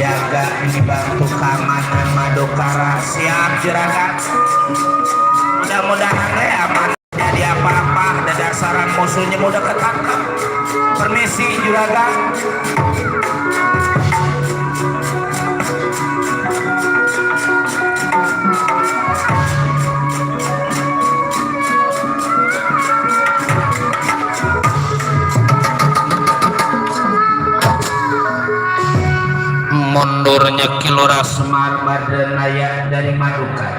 jaga ini bantu keamanan Madukara. Siap juragan, mudah-mudahan aman, jadi apa-apa. Ada dasaran musuhnya mudah ketangkap. Permisi juragan. Mundurnya Kilora Semar Badanaya dari Madukar.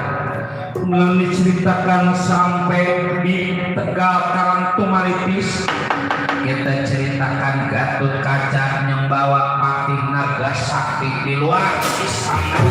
Mulai diceritakan sampai di Tegal Karangtumaritis. Kita ceritakan Gatot Kaca yang bawa Patih Naga Sakti di luar istana.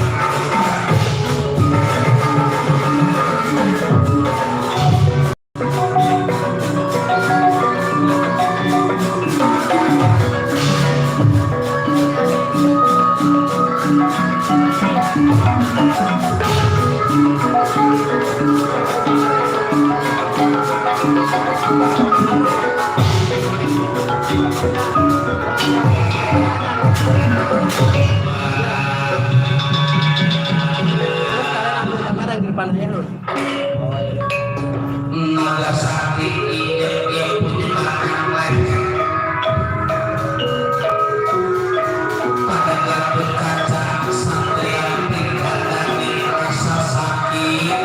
Nagasaki dia punya makanan lain. Pada Gatot Kaca Satria tinggal dari rasa sakit.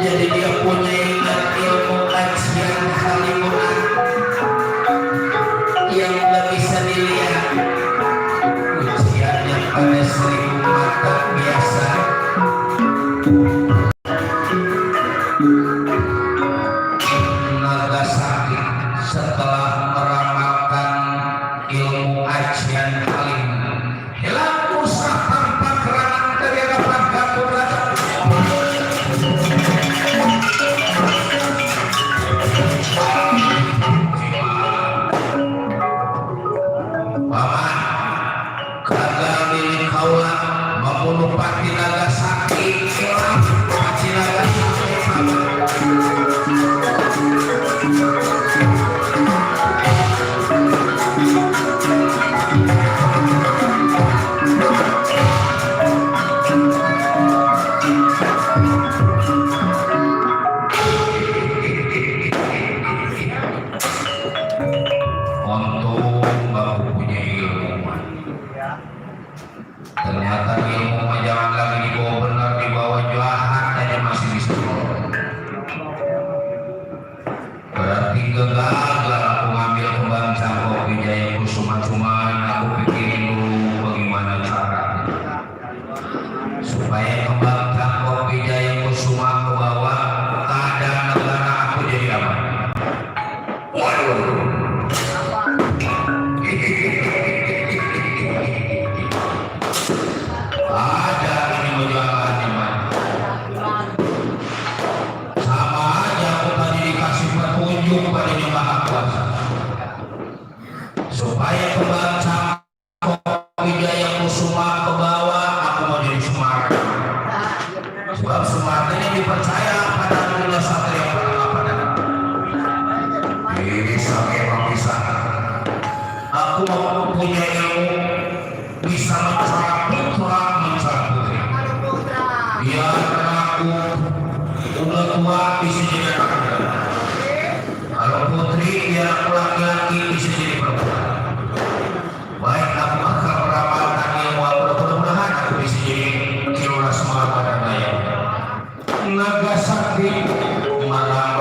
Jadi dia punya ilmu kajian halimunan yang nggak bisa dilihat. Ujiannya pada 1000 mata biasa. Nagasaki setelah meramalkan ilmu ajian halim, hilang musnah tanpa kerangan dari hadapan Gatot Kaca. Paman, kagak milik kaulah membunuh Patih Nagasaki. Hilang Patih Nagasaki. Ternyata ilmu mah jangan lagi dibawa benar, dibawa jahat aja masih bisa. Berarti gagal aku ngambil kembang Cangkok Wijaya Kusuma. Cuman aku pikirin dulu bagaimana caranya supaya kembang Cangkok Wijaya Kusuma ke bawah, keadaan negara aku jadi aman. Waduh. Ada ini menjalani sama aja aku tadi dikasih petunjuk pada yang Maha Kuasa supaya kembang Cangkok Wijaya Kusuma ke bawah, aku mau jadi Sumarta. Sebab Sumarta ini dipercaya pada dunia satria pada bisa memang bisa. Aku mau punya ilmu bisa mencari putra mencari putri. Biar aku udah tua bisa jadi anak. Kalau putri biar aku laki-laki bisa jadi perempuan. Baik aku akan meramalkan ilmu aku, mudah-mudahan aku bisa jadi Kilora Semar Badanaya. Nagasaki marah